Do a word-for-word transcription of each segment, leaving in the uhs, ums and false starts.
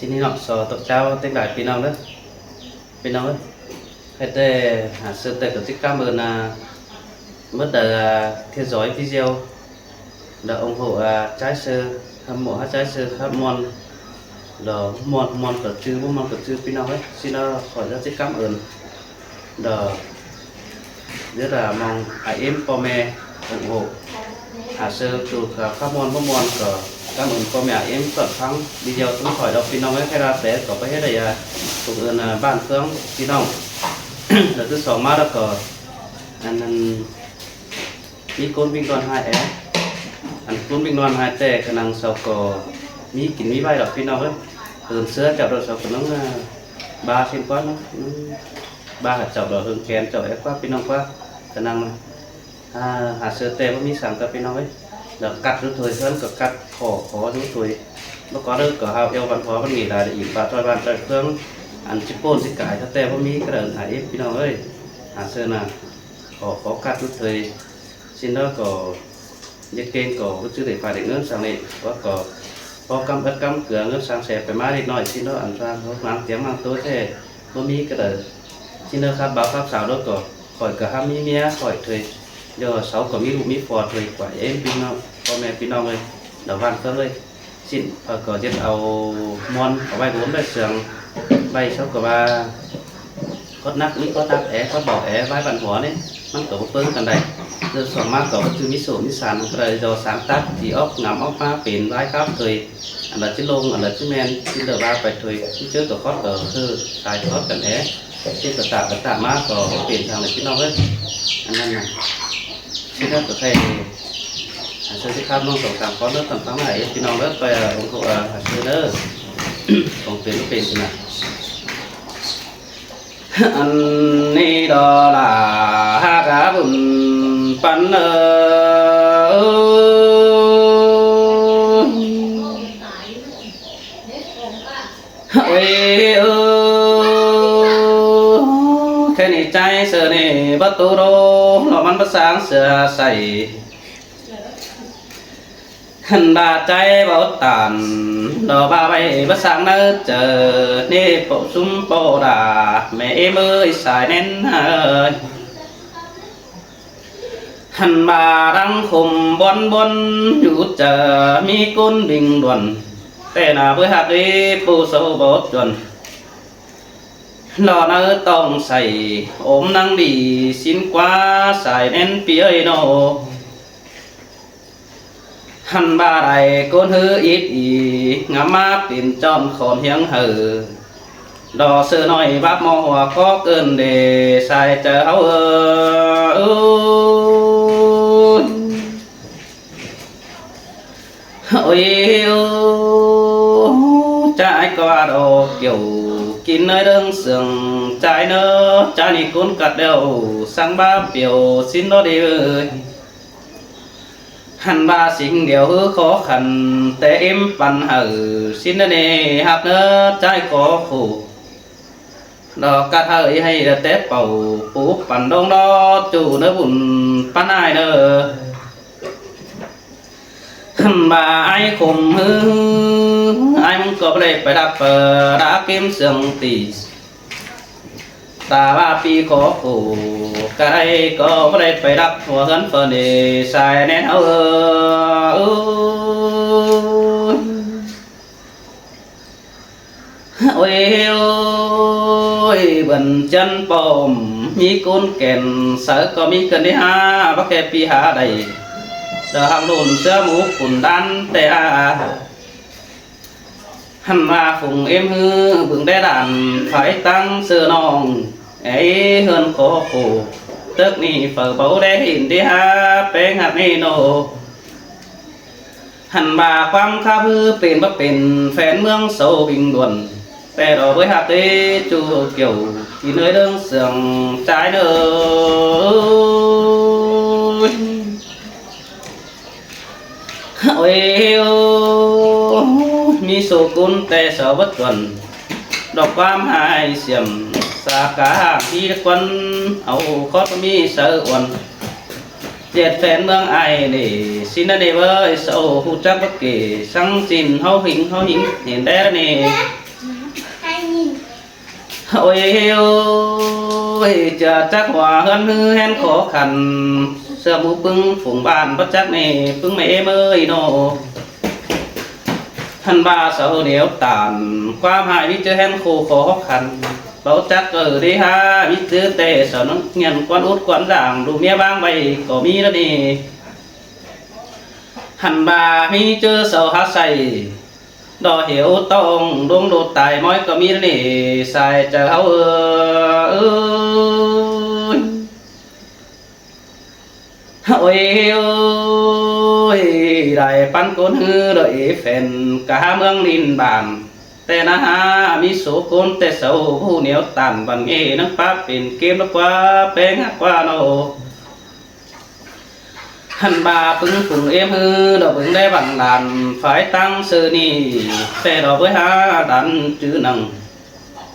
Xin hí ꞌnọng so ꞌtộc cháo tiếng đại ꞌpi ꞌnọng ꞌnớ. ꞌPi ꞌnọng ꞌnớ. Hãy tê hả sư tê ꞌcọ ꞌchí cám ơn à, mớt đờ à, theo dõi video. Đờ ủng hộ à, trái sư, hâm mộ hát trái sư, hát muôn. Đờ muôn, muôn ꞌcọ chứ, ꞌmắn muôn ꞌcọ chứ ꞌpi ꞌnọng ꞌnớ. Xin nó khỏi rất ꞌchí cám ơn. Đờ rất là mong à, ím ꞌpo ꞌme ủng hộ. À, sư tụ khả khắp muôn, ꞌmắn muôn ꞌcọ cám ơn ꞌpo ꞌme à, ím tuần thắng video túng khỏi đọc ꞌpi ꞌnọng ꞌnớ, khai ra té ꞌcọ báu hết đảy à, tụ ơn à, bản phương ꞌpi ꞌnọng. Đờ thứ song ꞌmá đa ꞌcọ, ăn, ăn, ꞌmí ꞌcốn Vinh Đoàn hai é. Ăn ꞌcốn Vinh Đoàn hai té khả năng sau ꞌcọ ꞌmí kin ꞌmí ꞌvạy đọc ꞌpi ꞌnọng ꞌnớ. Ơn ꞌsứa chảu đọc sau ꞌcọ ꞌnóng à, ba xin ꞌquá ꞌnóng, ꞌnóng ba hả chảu đọc hưng kén chảu é ꞌquá ꞌpi ꞌnọng ꞌquá. Khả năng à, hả ꞌsứa té báu ꞌmí săng ꞌcọ ꞌpi ꞌnọng ꞌnớ. Đọc cắt dú thôi, ꞌsướng ꞌcọ cắt khỏ khó dú thôi. Báu ꞌcọ đơ ꞌcọ hao eo văn hóa văn nghệ là để ỉm bạ ꞌtoi bản ꞌtoi phương. Ăn ꞌchí ꞌpôn ꞌchí cải ꞌsứa té báu ꞌmí ꞌcọ đơ hả ím ꞌpi ꞌnọng ơi. Hả ꞌsứa nả khỏ khó cắt dú thôi. Xin đó ꞌcọ ꞌdệt kêng ꞌcọ ꞌcọ chứ đảy phải đảy ꞌngớn săng ꞌnị, ꞌva ꞌcọ ꞌpo cắm ớt cắm cưa ꞌngớn săng sẻ pay ꞌmá đít ꞌnọi, xin đó ăn săng hốc ꞌmáng tiêm ꞌmáng ꞌtố ꞌtẹ, báu ꞌmí ꞌcọ đơ. Xin đó khắp báo khắp sao đó ꞌcọ, khỏi ꞌcọ hák ꞌmí ꞌmía khỏi thôi, do sau ꞌcọ ꞌmí ꞌlụk ꞌmí phua thôi, ꞌquá êm ꞌpi ꞌnọng, ꞌpo ꞌme ꞌpi ꞌnọng ơi, đảo bản phương ơi. Xin, ờ, ꞌcọ ꞌdệt au muôn, au ꞌvạy bôn ꞌvạy sương, ꞌvạy sau ꞌcọ ꞌva, khót nắc ꞌmí khót nắc é, khót báu é, ꞌvạy văn hóa ꞌnị, ꞌmắn ꞌcọ báu ꞌpứng căn đảy. Đơ song ꞌmá ꞌcọ ꞌcọ ꞌchư ꞌmí sổ ꞌmí san, ꞌcọ đảy do sáng tác, thì ốc ngắm ốc ꞌmá pên ꞌvạy khắp thôi. Ăn đa ꞌchí ꞌlống, ăn đa ꞌchí ꞌmen, ꞌchí đơ ꞌva pay thôi, ꞌchí ꞌchớ ꞌcọ khót ꞌcọ hư, sai khót căn é. Xin ꞌcọ tả, ꞌcọ tả ꞌmá ꞌcọ pên săng đảy ꞌpi ꞌnọng ơi. Ăn ꞌnặn nả. Xin ꞌcọ khay, à, sư ꞌchí khắp ꞌnọng song sam khót ꞌnớ, tăm ꞌphắng hả ím ꞌpi ꞌnọng ꞌnớ, pay, à, ủng hộ, à, hả sư ꞌnớ. Ủng pên ꞌlụk pên ꞌsịn nả. Ăn ꞌnị đó là hả cá bun păn ơ. Ôi ơ, khen ꞌnị ꞌchái sư ꞌnị báu tu đô, lo ꞌmắn báu sáng sửa sảy. Hẳn ba ꞌchái báu tản, lo ba ꞌvạy báu sáng ꞌnớ, chảu ꞌnị ꞌpo sum ꞌpo đả, ꞌme ím ơi sai ꞌnén ơi. Hẳn ba đang khôm ꞌbuôn ꞌbuôn, dú chảu ꞌmí ꞌcốn Bình Luận, ꞌtẹ nả bới hák đi ꞌpú sau báu chuôn. Lo ꞌnớ tỏng sảy, ốm ꞌnăng đi, xin ꞌquá sai ꞌnén ꞌpi ơi ꞌnọ. Hẳn ba đảy ꞌcốn ꞌhứ ít ꞌnị, ngắm ꞌmá pên chon khỏn hiếng hảư. Đo sư ꞌnọi báp ꞌmo hua cốc ơn để sai chảu ꞌháu ơ. Ôi ơ, ꞌchái ꞌcọ đo kiẻo kin ꞌnọi ꞌlớng sương, ꞌchái ꞌnớ, ꞌchái ꞌnị ꞌcốn cặt đeo, săng báp piẻo xin ꞌnọ đi ơi. Hẳn ba sính điêu ꞌhứ khó khăn, té ím păn hảư, xin ꞌnớ ꞌnị hák ꞌnớ, ꞌchái khó khổ. Đo cắt hảư ꞌhị hảư đa té pảu, pú păn đông đo, ꞌchu ꞌnớ bun păn ai ꞌnớ. Hẳn ba ai khôm ꞌhứ, ai ꞌmắn ꞌcọ báu đảy pay đắp, ờ, đá kim sương tỉ. Ta ꞌva ꞌpi khó khổ, ꞌcọ đảy ꞌcọ báu đảy pay đắp hua ꞌhướn phơ ꞌnị sai ꞌnén ꞌháu ơ. Ôi ơi, bươn chăn pom, ꞌmí ꞌcốn kẻn, sáư ꞌcọ ꞌmí cơn đi hả, báu kẻ ꞌpi hả đảy. Đa hăng đôn ꞌsứa mú cun đan ꞌtẹ a. Hẳn ba phung ím ꞌhứ, bưng đé đan, phải tăng sư ꞌnọng, é ꞌhướn khó khổ, tớc ꞌnị phảư báu đé hên đi hả, péng hạt ꞌnị ꞌnộ. Hẳn ba ꞌquám khắp ꞌhứ pên báu pên, phén ꞌmướng sau Bình Luận. ꞌTẹ đo bới hák đi ꞌchu kiẻo, kin ꞌnọi ꞌlớng sương ꞌchái ꞌnớ. Ôi ơ, ꞌmí sô cún ꞌtẹ sau báu chuôn. Đọc ꞌquám hai xiêm, sa cá hang ꞌhí đắc quăn, au khót ꞌmí sáư uôn. ꞌDệt phén ꞌmướng ai ꞌnị, xin ꞌnớ ꞌnị ꞌvới, sau ꞌhụ chắc báu kể, săng xin ꞌháu hính, ꞌháu hính, hên đé ꞌnị. Ôi, ôi, chả chắc họa hớn hư hén khó khăn, ꞌsứa ꞌmú ꞌpứng phủng bản bất chắc ꞌnị, ꞌpứng ꞌme ꞌếm ơi ꞌnọ. Hăn ꞌva sau ꞌnéo tản, ꞌquám ꞌhại ꞌmí ꞌchớ hén khổ khó khăn. Báu chắc ꞌcọ đi hả, ꞌmí ꞌchớ ꞌtẹ sau ꞌnăng ꞌnghẹn ꞌquán út ꞌquán dáng, đu ꞌmía ꞌváng ꞌvạy ꞌcọ ꞌmí ꞌnớ ꞌnị. Hăn ꞌva ꞌmí ꞌchớ sau hák say, đo hiếu tong đuống đô tai ꞌmoi ꞌcọ ꞌmí ꞌnớ ꞌnị, sai chaư ꞌháu ơi. Ôi, ôi, đảy ꞌpắn ꞌcốn ꞌhứ đảy ế phén, cả há ꞌmướng ꞌlịn bản. ꞌTẹ ꞌná hả, ꞌmí số ꞌcốn ꞌtẹ sau, ꞌhụ ꞌnéo tản bản nghê, ꞌnăng pá pên kêm ꞌlọ ꞌquá, ꞌpéng hák ꞌquá ꞌnọ. Hăn ꞌva ꞌpứng phủng ꞌếm ꞌhứ, đỏ bớng đé bản lản, phái ꞌtáng sư ꞌnị, ꞌtẹ đỏ ꞌvới hả, đắn chứ năng.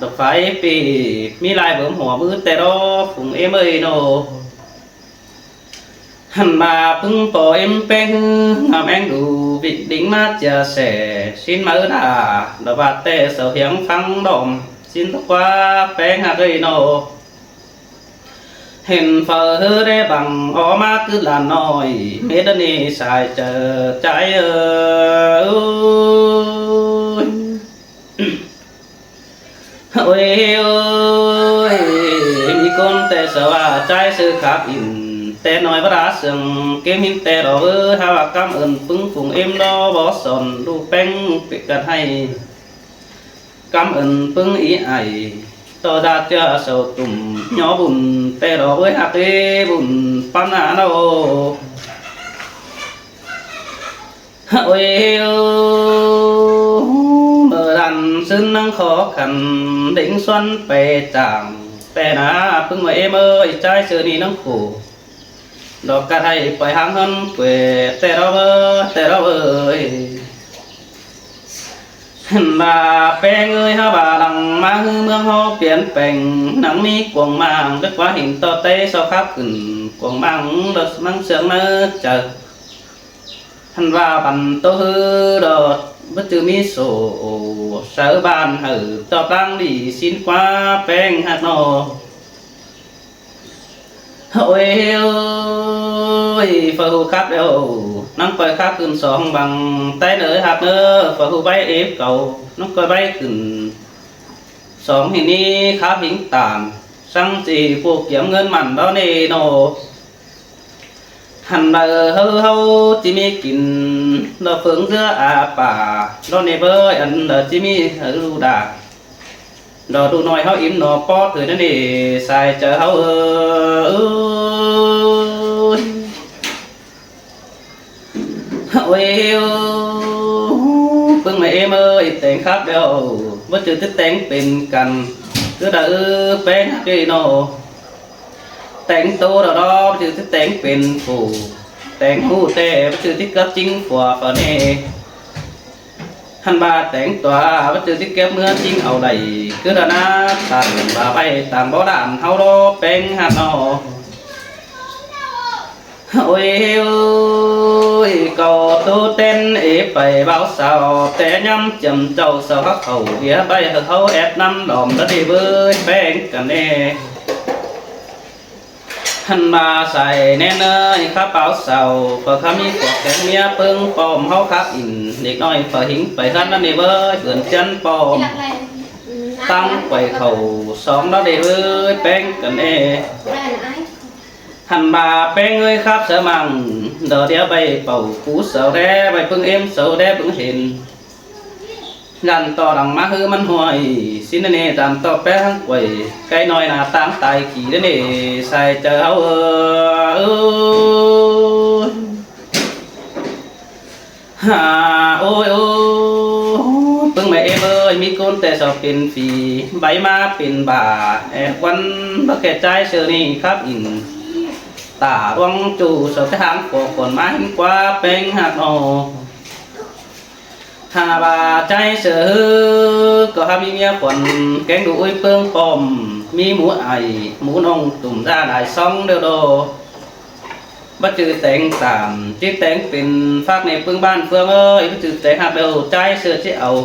Đỏ phái pì, ꞌmí lai bớm hua ꞌmứ ꞌtẹ đỏ, phủng ꞌếm ơi ꞌnọ. Hăn ꞌva ꞌpứng ꞌpo ꞌếm ꞌpéng ꞌhứ, ngắm éng đu, vịnh đính ꞌmá chia sẻ, ꞌsịn ꞌmá ứt hả, đỏ ꞌva ꞌtẹ sau hiếng ꞌphắng đỏm, ꞌsịn ꞌtọ ꞌquá, ꞌpéng hák ơi ꞌnọ. Hên phaư ꞌhứ đé băng ó ꞌmá ꞌcứ lả ꞌnọi, mết ꞌnị sai chaư, ꞌchái ơi. Ôi, ôi, ꞌmí ꞌcốn ꞌtẹ sau ꞌva ꞌchái sư khắp ỉn, ꞌtẹ ꞌnọi bá đá sương, kêm ꞌhịn ꞌtẹ đỏ ꞌvới hả, ꞌva cám ơn ꞌpứng phủng ꞌếm ꞌnọ bók son, đu ꞌpéng pê căn ꞌhại. Cám ơn ꞌpứng ꞌí ải, ꞌtọ đa ꞌchưa sau tủm, ꞌnhó bun, ꞌtẹ đỏ ꞌvới hák ꞌtẹ bun, ꞌpắn hả ꞌnọ. Ôi, ơ, ꞌmự đan ꞌsứn ꞌnăng khó khăn, đính xuân pay chảng, ꞌtẹ ꞌná ꞌpứng ꞌme ꞌếm ơi, ꞌchái sư ꞌnị ꞌnăng khổ. Đỏ ꞌcặt ꞌhại pay háng ꞌhướn quê, ꞌtẹ đỏ ꞌvới, ꞌtẹ đỏ ꞌvới. Hên ꞌva ꞌpéng ơi, hả ꞌva lăng ꞌmá ꞌhứ ꞌmướng ꞌháu piến peng, ꞌnăng ꞌmí cuông mang, đứt ꞌquá hên ꞌtọ ꞌtẹ sau khắp khửn, cuông mang, đỏ ꞌmăng sương ꞌnớ chaư. Hăn ꞌva băn ꞌtố ꞌhứ đỏ, báu ꞌchư ꞌmí sổ, saư ban hảư ꞌtọ ꞌtáng đi ꞌsịn ꞌquá, ꞌpéng hák ꞌnọ. Ôi, ôi, phaư ꞌhụ khắp ꞌlẹo, ꞌnăng pay khắp khửn song băng, ꞌtẹ ꞌnớ hák ꞌnớ, phaư ꞌhụ báy ép cảu, ꞌnăng ꞌcoi báy khửn song ꞌhịn ꞌnị khắp ꞌhịn tản, săng ꞌchí pô kiêm ꞌngớn mẳn đỏ ꞌnị ꞌnọ. Hăn đaư ꞌháu ꞌháu ꞌchí ꞌmí kin, đỏ phướng ꞌdứa a pả, đỏ ꞌnị ꞌvới ăn đaư ꞌchí ꞌmí hảư đu đa. Đỏ đu ꞌnọi ꞌháu im ꞌnọ ꞌpọt ꞌhới ꞌnớ ꞌnị, sai chaư ꞌháu ơi. Ôi, ꞌpứng ꞌme ꞌếm ơi, téng khắp ꞌlẹo, báu ꞌchư ꞌtứ téng pên căn, ꞌcứ đaư ꞌpéng hák ꞌnị ꞌnọ. Téng ꞌtố đỏ đỏ, báu ꞌchư ꞌtứ téng pên phủ, téng ꞌhụ ꞌtẹ, báu ꞌchư ꞌtứ cắp ꞌchính phua pha ꞌnị. Hăn ꞌva téng tua, báu ꞌchư ꞌtứ cắp ꞌmứa ꞌchính au đảy, ꞌcứ đa ꞌná tản, ꞌva ꞌvạy tản báu đản ꞌháu đỏ ꞌpéng hák ꞌnọ. Ôi, ôi, cau ꞌtố ꞌtến ế pay báo sau, té ꞌnhăm chiêm chảu sau hắc khẩu, ꞌviạk ꞌvạy hảư ꞌháu ép ꞌnăm đỏm đá đi ꞌvới ꞌpéng căn ꞌnị. Hăn ꞌva sai ꞌnén ơi, khắp báo sau, phaư khắp ꞌmí phuộc kéng ꞌmía ꞌpứng pom ꞌháu khắp ỉn, đếc ꞌnọi phaư hính pay ꞌhướn ꞌnặn ꞌnị ꞌvới, bươn ꞌchiến pom, ꞌtăng pay khảu song đá đi ꞌvới ꞌpéng căn ꞌnị. Hăn ꞌva ꞌpéng ơi khắp saư măng, đỏ đĩa ꞌvạy pảu cú sau đé, ꞌvạy ꞌpứng ꞌếm sau đé ꞌpứng hên. Dản ꞌtọ lăng ꞌmá ꞌhứ ꞌmắn ꞌhuai, ꞌsịn ꞌnị dản ꞌtọ ꞌpéng hăng quảy, cáy ꞌnọi ꞌná ꞌtáng tai kỉ ꞌnị, sai chaư ꞌháu ơi. Hả, ôi, ôi, ꞌpứng ꞌme ꞌếm ơi, ꞌmí ꞌcốn ꞌtẹ sau pên phi, báy ꞌmá pên bả, ép quăn báu kẻ ꞌchái sư ꞌnị khắp ỉn. Tả ꞌluống ꞌchu sau té háng phuộc khuôn ꞌmá hính ꞌquá ꞌpéng hák ꞌnọ. Hả ꞌva ꞌchái sư ꞌhứ, ꞌcọ hák ꞌmí ꞌmía khuôn, kéng đu ꞌúi ꞌpứng pom, ꞌmí mú ải, mú ꞌnọng tủm da lai song ꞌlẹo đô. Báu ꞌchư téng tản, ꞌchí téng pên phák ꞌnị ꞌpứng bản ꞌphướng ơi, báu ꞌchư téng hák ꞌlẹo ꞌchái sư ꞌchí au.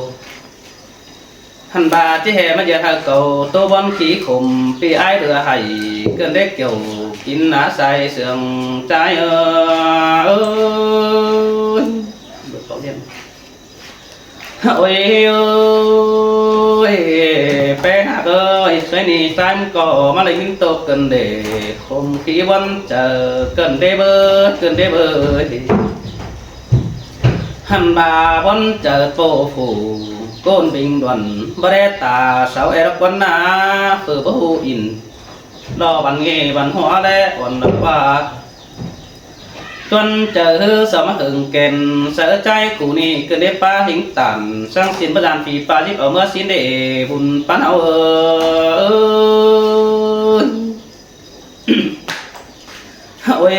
ꞌHặn ꞌva ꞌchí ꞌhê ꞌmá ꞌdệt hảư cảu tô bón khí khôm ꞌpi ải đưa hảy ꞌcợn đé kiẻo kin nả sai sương ꞌchái ơi. Ôi ơi, ꞌpéng ꞌhặc ơi, ꞌsới ꞌnị ꞌchái ꞌmắn ꞌcọ ꞌmá đảy ꞌmính tô ꞌcợn đê khôm khí bón chaư ꞌcợn đé bới, ꞌcợn đé bới. ꞌHặn ꞌva bón chaư tô phủ ꞌcốn Bình Thuận báu đé ta sau é đắc ꞌquán nả, phủ báu ꞌhụ ỉn lo văn nghệ văn hóa lé ón lỏ ꞌva ꞌchuốn chaư ꞌhứ sau ꞌmá hưng kẻn saư ꞌchái khu ꞌnị ꞌcợn đé ꞌpá hính tản ꞌsướng ꞌsịn báu dan phi ꞌpa díp au ꞌmứa ꞌsịn đé bun ꞌpắn au ơi. Ôi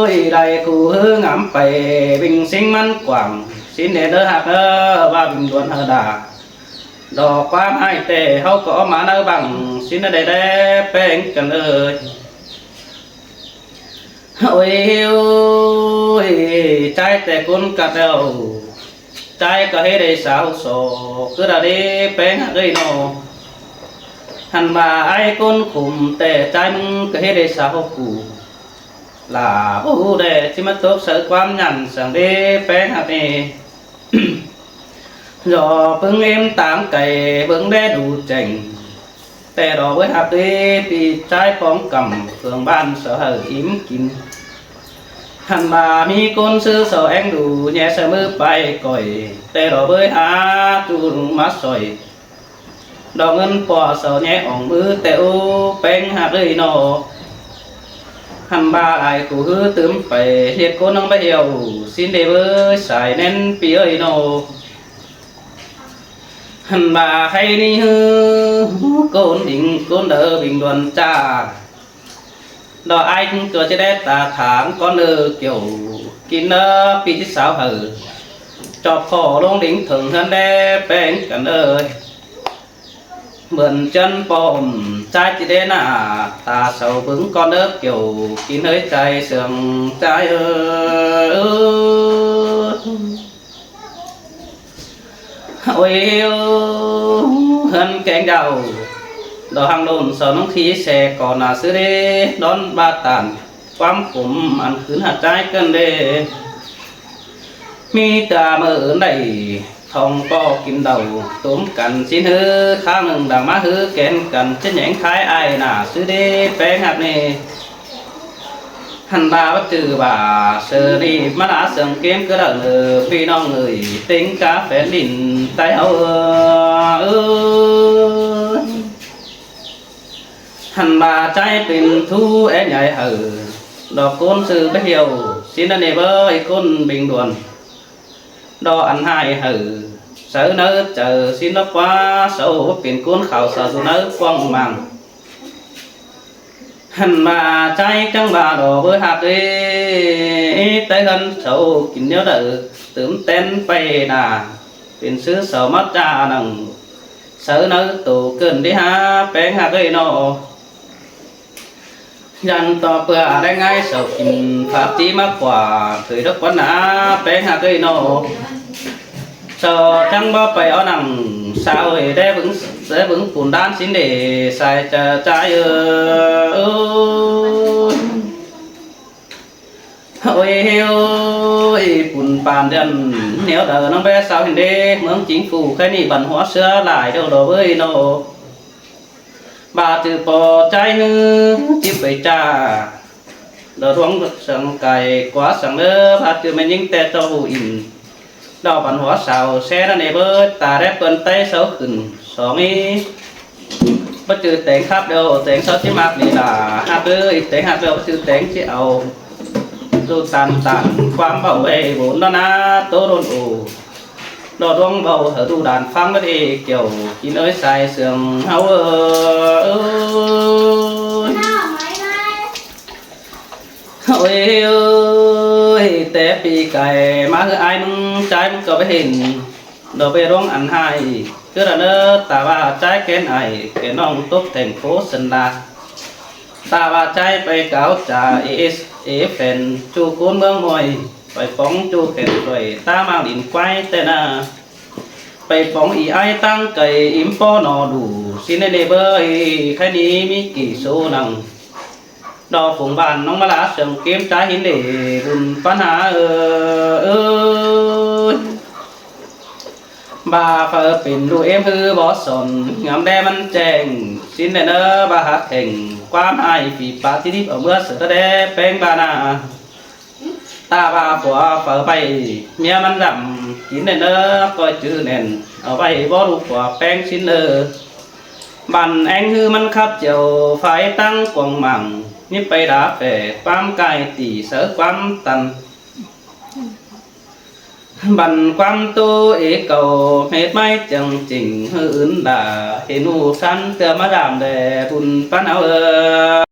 ơi, lai khu ꞌhứ ngắm pay Bình Sính ꞌmắn quảng ꞌsịn đé ꞌnớ ꞌhặc ꞌnớ, ꞌva Bình Thuận hảư đả đỏ ꞌquám ải ꞌtẹ ꞌháu ꞌcọ ꞌmá ꞌnớ bang ꞌsịn ꞌnớ đé đé ꞌpéng ꞌcợn ơi. Ôi ơi, ꞌchái ꞌtẹ ꞌcốn cắt đeo, ꞌchái ꞌcọ ꞌhế đảy sau so cứ đa đé ꞌpéng ꞌhặc ơi ꞌnọ. ꞌHặn ꞌva ải ꞌcốn khôm ꞌtẹ ꞌchái ꞌmứng ꞌcọ ꞌhế đảy sau hốc củ lả báu ꞌhụ đé ꞌchí ꞌmá tốc saư ꞌquám nhẳn săng đé ꞌpéng ꞌhặc ꞌnị. Dọ ꞌpứng ꞌếm táng cay bớng đé đu chẻng, ꞌtẹ đỏ bới ꞌhặc ꞌtí ꞌpi ꞌchái phóng căm phường ban sau hảư ím kin. ꞌHặn ꞌva ꞌmí ꞌcốn ꞌsứ sau éng đu ꞌnhé saư ꞌmứ pay ꞌcọi, ꞌtẹ đỏ bới hák ꞌchu ꞌmá sỏi, đỏ ꞌngớn ꞌpọ sau ꞌnhé ỏng ꞌmứ ꞌtẹ ú ꞌpéng ꞌhặc ơi ꞌnọ. ꞌHặn ꞌva lai khu ꞌhứ tứm pay ꞌdệt ꞌcốn ꞌnóng báu hiêu ꞌsịn đé bới sai ꞌnén ꞌpi ơi ꞌnọ. ꞌHặn ꞌva khay ꞌnị ꞌhứ ꞌcốn đin ꞌcốn đaư Bình Thuận ꞌchạ, đỏ ải ꞌcọ ꞌchí đé ta tháng ꞌcốn đaư kiẻo kin ꞌnớ ꞌpi ꞌchí sau hảư chọp khỏ ꞌlống đin thơng ꞌhướn đé ꞌpéng ꞌcợn ơi. Bươn ꞌchớn pom ꞌchái ꞌchí đé nả ta sau bớng ꞌcốn đaư kiẻo kin ꞌhới ꞌchái sương ꞌchái ơi. Ôi ơi, ꞌhướn kéng đau, đỏ hăng đôn sau ꞌnóng khi se ꞌcọ nả ꞌsứ đé đón ꞌva tản ꞌquám khôm ăn khứn hảư ꞌchái ꞌcợn đé. ꞌMí ta ꞌmự đảy thong ꞌpo kin đau tốm căn ꞌsịn ꞌhứ kháng ꞌnưng đang ꞌmá ꞌhứ kén căn ꞌchí ꞌnhéng khái ai nả ꞌsứ đé ꞌpéng ꞌhặc ꞌnị. ꞌHặn ꞌva báu ꞌchư ꞌva saư ꞌnị ꞌmá nả sương kém cứ đaư ꞌnớ ꞌpi ꞌnọng ơi, ꞌtếng cá phén đin ꞌTáy ꞌháu ơi. ꞌHặn ꞌva ꞌchái pên ꞌthú é nhay hảư đỏ ꞌcốn ꞌsư báu hiêu ꞌsịn ꞌnớ ꞌnị bới ꞌcốn Bình Thuận, đỏ ăn ꞌhại hảư saư ꞌnớ chaư ꞌsịn đỏ ꞌquá sau báu pên ꞌcốn khảu sau du ꞌnớ quảng mạng. ꞌHặn ꞌva ꞌchái chắng ꞌva đỏ bới ꞌhặc ơi, té ꞌhướn sau kin ꞌnéo đaư tứm tén pay nả pên ꞌsứ sau ꞌmá ꞌchạ nẳng saư ꞌnớ tô ꞌcợn đé hák ꞌpéng ꞌhặc ơi ꞌnọ. Dăn ꞌto ꞌpưa đé ꞌngai sau kin pháp ꞌchí ꞌmá khua khửi đốc ꞌquán nả ꞌpéng ꞌhặc ơi ꞌnọ. Sau chắng báu pay ók nẳng sau ơi đé bớng, đé bớng pun đan ꞌsịn đé sai chaư ꞌchái ơi. Ôi ơi, pun pan đươn ꞌnéo đaư ꞌnóng bé sau hên đé ꞌmướng chính phủ khay ꞌnị văn hóa ꞌsứa lai đô đô bới ꞌnọ. ꞌVa ꞌchư ꞌpo ꞌchái ꞌhứ ꞌchí pay ꞌchạ, đỏ ꞌluống săng cai ꞌquá săng ꞌlớ, ꞌva ꞌchư ꞌmá ꞌnhính ꞌtẹ ꞌchọ ꞌhụ ỉn đỏ văn hóa sau ꞌsé ꞌnớ ꞌnị bới ta đé ꞌpươn ꞌTáy sau khửn song ꞌí. Báu ꞌchư téng khắp đô téng sau ꞌchí ꞌmặc ꞌnị lả ꞌhặc ới, téng ꞌhặc đô báu ꞌchư téng ꞌchí au du tản tản ꞌquám báu ê bôn ꞌnớ ꞌná ꞌtố đôn ổ. Đỏ ꞌluống báu hảư du đản ꞌphắng ꞌmá đê kiẻo kin ới sai sương ꞌháu ơi. Ôi ơi, té ꞌpi cai ꞌmá ꞌhứ ải ꞌmứng ꞌchái ꞌmứng ꞌcọ báu hên. Đỏ ꞌvạy ꞌluống ăn ꞌhại cứ đa ꞌnớ ta ꞌva ꞌchái kén ải kén ꞌnọng tốc thành phố Sơn La. Ta ꞌva ꞌchái pay cáo trả ê, ê phén ꞌchu ꞌcốn ꞌmướng ꞌmọi, pay phóng ꞌchu khen đuổi ta ꞌmáng đin ꞌquái ꞌtẹ ꞌnớ. Pay póng ꞌnị ải ꞌtáng cay im ꞌpó ꞌnọ, đủ ꞌsịn ꞌnị ꞌnê bới, khay ꞌnị ꞌmí kỉ số nẳng. Đo phung bản ꞌnóng ꞌmá ꞌlạ sương ꞌkêm ꞌchá ꞌhịn đê, bun ꞌpắn ha ơ, ơ. ꞌVa phaư pên ꞌlụk ꞌếm ꞌhứ bók son, ngắm đé ꞌmắn chẻng ꞌsịn ꞌnê ꞌnớ, ꞌva hák kheng ꞌquám ải phi pá ꞌti ꞌlíp au ꞌmứa sửa đé ꞌpéng ꞌva ꞌna. Ta ꞌva phua phaư pay ꞌmía ꞌmắn dăm kin ꞌnê ꞌnớ, ꞌcoi chứ nẻn au ꞌvạy bók ꞌlụk phua ꞌpéng ꞌsịn ꞌnớ. Bản ꞌéng ꞌhứ ꞌmắn khắp chiêu, phái ꞌtáng cuông mảng ꞌnị pay đá phe, ꞌquám cai tỉ sáư ꞌquám tăn. Bản ꞌquám ꞌtố ế cau, mết ꞌmái chắng chỉnh ꞌhứ ứn đa, hên ꞌhụ săn ꞌtưa ꞌmá đam đe, bun ꞌpắn au ơ.